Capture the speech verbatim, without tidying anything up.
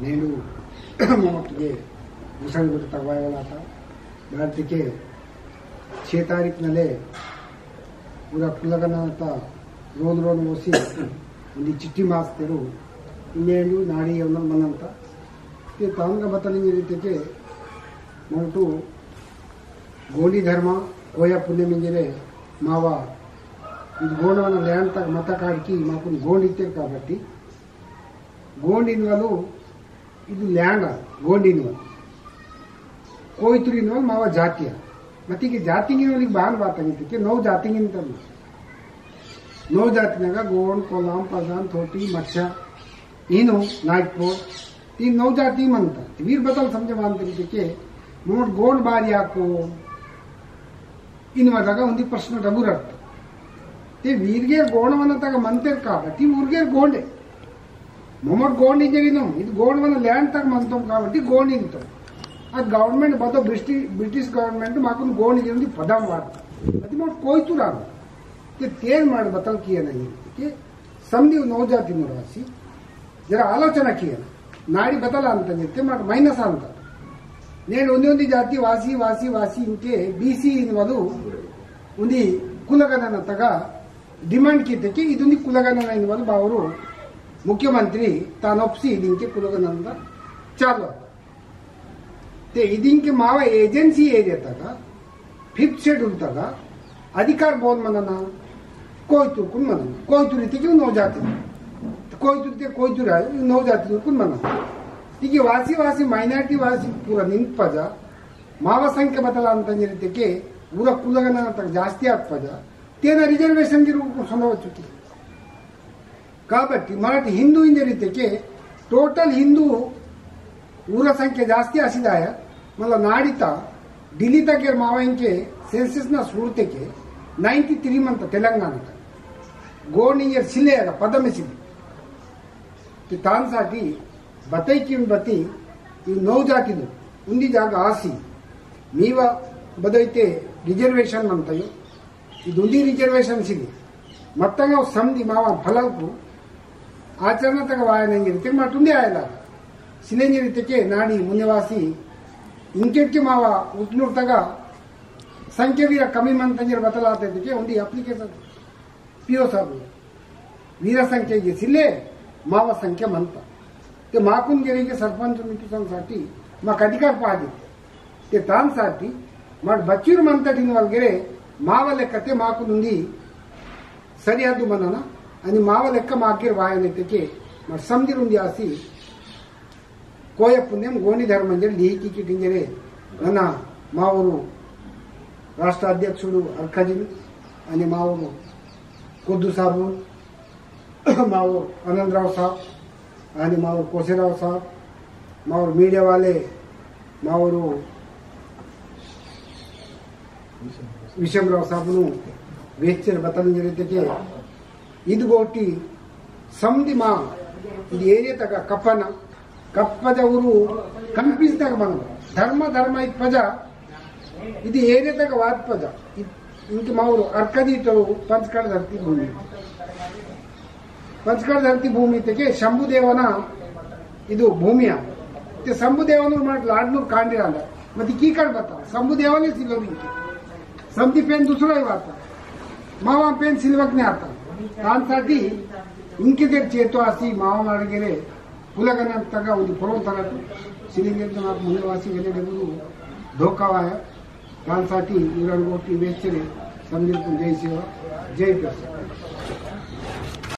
नेनु ममतगे मुसंगुट तगवायलाता। भारत के छह तारीख नले पूरा कुलगना ता रोन रोन वोसी उन्दी चिट्ठी मास्तेरु। इन्नेंडु नाड़ी यवनल मनंता। ते तानगा बतलिंग रीते के मोटू गोंडी धर्म कोया पुनेम इंजरे मावा इद गोंडवन land तक मत काड़की माकुन गोंड इत्तेर काबट्टी गोंड इनवलु इद land गोंड इनवल कोइतुर इनवल मावा जातिया। मती की जाति इनवल बान बात के नौ जाति इनतम। नौ जाति नगा गोंड, कोलाम, पजान, थोटी, मच्छा, इनो, नागपुर, तीन नौ जाति मनता। वीर बतल समझ मानते के मोट गोंड बारिया को इनवा दगा उन्दी प्रश्न डबुरत। ते वीरगेर गोंड वनतगा मंतेर काबट्टी ऊरगेर गोंडे। मोमोट गोंड इंजरिनो, इद गोंड वन land तक मंतोम काबट्टी गोंड इंतोम। आ government बदो ब्रिटिश, ब्रिटिश government माकुन गोंड इंजरिंदी पदम वाट। अति मोट कोइतुरान। ते तेन माड बतल किया नहीं। के समदी नौ जाति नुरासी। जरा आलोचना किया ना। नाड़ी बदला अंत जेते माट minus अंत। नेंड उन्दी उन्दी जाति वासी, वासी, वासी इंके B C इनवलु उन्दी कुलगणना तगा demand कीते कि इदुन्दी कुलगणना इनवलु बावरु मुख्यमंत्री तानोप्सी इदिंके कुलगणना चालू। ते इदिंके मावा agency area तगा fifth schedule तगा अधिकार बोन मनना कोइतुरकुन मनना। कोइतुर इत्तेके नौ जाति। कोइतुर इत्ते कोइतुर आयो, नौ जातिकुन मनना। इके वासी वासी minority वासी पूरा निंपजा मावा संख्या बतला अंत जेते के ऊरा कुलगणना तगा जास्ती आत पजा तेना reservation की रूप में समझ चुकी। काबट्टी मराठी हिंदू इंजरिते के total हिंदू ऊरा संख्या जास्ती आसिदाया। मल्ला नाड़िता दिल्ली तक मावा इंके census ना सूरते के ninety three मंता तेलंगाना तक। गोंड इंजर सिले अगा पदमे सिले। ते तान साटी बतई किम बती। इव नौ जाति दो उन्दी जागा आसी। मीवा बदईते reservation मंता यो। इद उन्दी reservation सिली मत्तंगा समदी मावा फलकु आचरण तक वायना इंजरिते माटुंदी आयला। सिले इंजरिते के नाड़ी मुन्नेवासी इंकेट के मावा उतनूर तगा संख्या वीरा कमी मंता इंजर बतलाते के उन्दी application P O साहब वीरा संख्या ये सिले मावा संख्या मंता। ते माकुन गेरे के सरपंच मिटुसन साटी माक अधिकार पादी। ते तान साटी माट बच्चूर मंता दिन वाल गेरे मावा लेक्का ते माकुन उन्दी सरिहद्दु मनना। अनि मावा लेक्का मागेर वायने ते के माट समदिर उन्दी आसी। कोया पुनेम गोंडी धर्म इंजर लिहिकी की इंजरे नना मावरु राष्ट्र अध्यक्षुडु अर्खजिन अनि मावरु कुद्दु साबुन मावरु आनंदराव साहब अनि मावरु कोसेराव साहब मावरु media वाले मावरु विषमराव साहबनु वेच्चर बतल इंजरे ते के इद गोटी समदी मा इद area तगा कपना कप्पजा उरु confuse तगा मन धर्म धर्म इद पजा इद area तगा वात पजा इद इंके मावरु अर्कदी तो पंचकड़ धरती भूमि पंचकड़ धरती भूमि तेके शंभु देवना इदु भूमिया ते शंभु देवनु माट लाडनूर कांडी रांदा मति की कर बता शंभु देवने सिलो इंके समदी पेन दूसरा ही बात मावा पेन सिलवक ने आता तान साटी इंके देर चेतो आसी मावा मार गेरे पुलगन तगा उन्दी पुरोन तरह सिलिंगे तो आप मुने वासी वेले डेबुरु धोखा वाया तान साटी इरण गोटी वेचरे समदिर कुन जय सेवा जय कृष्ण।